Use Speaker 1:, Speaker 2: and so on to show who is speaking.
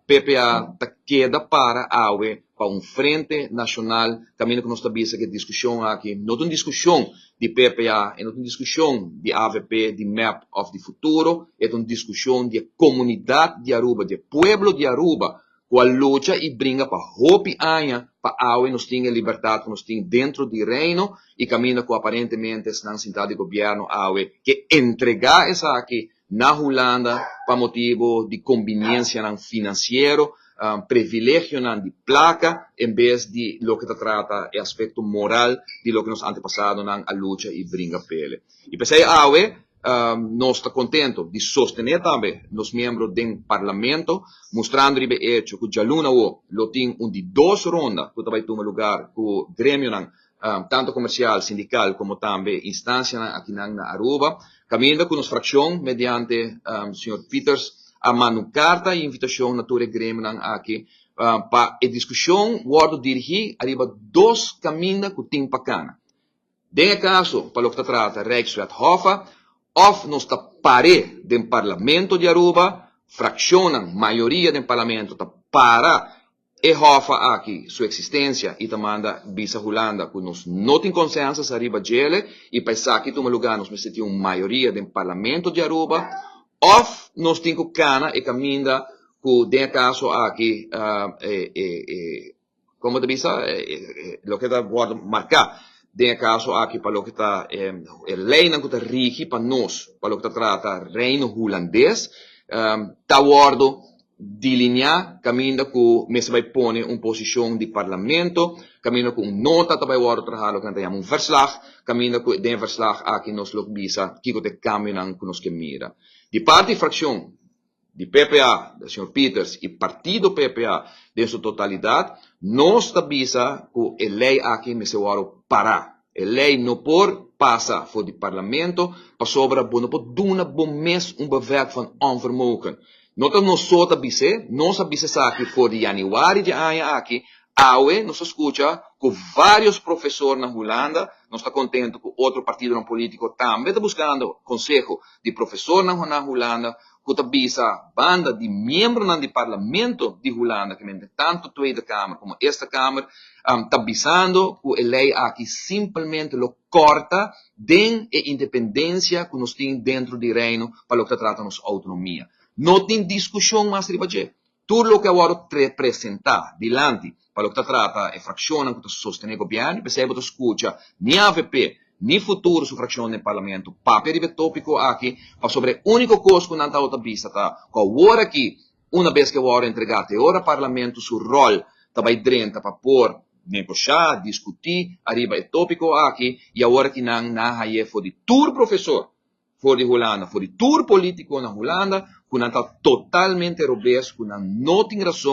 Speaker 1: PPA ta keda para awe pa un frente nashonal kaminda ku nos ta bisa ku e diskushon aki no ta un diskushon di PPA, e no ta un diskushon di avp, di mep òf di Futuro, e ta un diskushon di e komunidat di Aruba, di e pueblo di Aruba ku a lucha i bringa pa hopi aña pa awe nos tin e libertat ku nos tin dentro di Reino i kaminda ku aparentemente esnan sintá di gobièrnu awe ke entregá esaki na Hulanda pa motibu di kombiniensianan finansiero, privilegionan di plaka en bes di loke ta trata e aspekto moral di loke nos antepasadonan a lucha i bringa p'ele. I p'esei awe nos ta kontento di sostené tambe nos miembro den Parlamento, mustrando riba e echo ku djaluna awo lo tin un di dos ronda ku ta bai tuma lugar ku gremionan tanto comercial, sindical como tambe instancianan akinan na Aruba, caminda cu nos fraccion mediante señor Pieters a manda un carta y invitacion na tur e gremionan aki pa e discusion wordo dirigi ariba dos caminda cu tin pa cana. Den e caso pa loke ta trata Rijkswet Hoffa, of nos ta pare den Parlamento di Aruba, fraccionnan, mayoria den Parlamento ta para E hòfa aki su eksistensia i ta manda bisa Hulanda ku nos no tin konsensas ariba djele i pa esaki tuma lugá nos mester tin un mayoria den Parlamento di Aruba òf nos tin ku kana e kaminda ku den e kaso aki e komo ta bisa loke ta wòrdu marká den e kaso aki pa loke ta e leinan ku ta rigi pa nos pa loke ta trata Reino Hulandes ta wòrdu delineá kaminda ku mester bai pone un posishon di Parlamento, kaminda ku un nota ta bai wòrdu trahá, loke nan ta yama un verslag, kaminda ku den e verslag aki nos lo bisa kiko ta e kambionan ku nos ke mira. Di parti frakshon di PPA, señor Pieters, i partido PPA den su totalidat, nos ta bisa ku e lei aki mester wòrdu pará. E lei no por pasa for di Parlamento pasobra bo no por duna bo mes un bevel van onvermogen. No ta nos so ta bis'é, nos a bisa esaki for di yanüari di e aña aki, awe nos a skucha ku vários profesor na Hulanda, nos ta kontentu ku otro partidonan polítiko tambe ta buskando konseho di profesornan na Hulanda ku ta bisa banda di miembronan di Parlamento di Hulanda, ke mente tantu Tweede Kamer komo Eerste Kamer, ta bisando ku e lei aki simpelmente lo kòrta den e independensia ku nos tin dentro di Reino pa loke ta trata nos outonomia. No tin diskushon mas riba dje. Tur loke a wòrdu presentá dilanti pa loke ta trata e frakshonnan ku ta sostené gobièrnu, p'esei bo ta skucha ni avp ni Futuro su frakshon den Parlamento papia riba e tópiko aki, pasobra e úniko kos ku nan tabata bisa ta ku awor aki una bes ku e wòrdu entregá te ora Parlamento su ròl ta bai drenta pa por negoshá, diskutí ariba e tópiko aki i awor aki nan na haye for di tur profesor for di Hulanda, for di tur polítiko na Hulanda ku nan ta totalmente robes, ku nan no tin rason.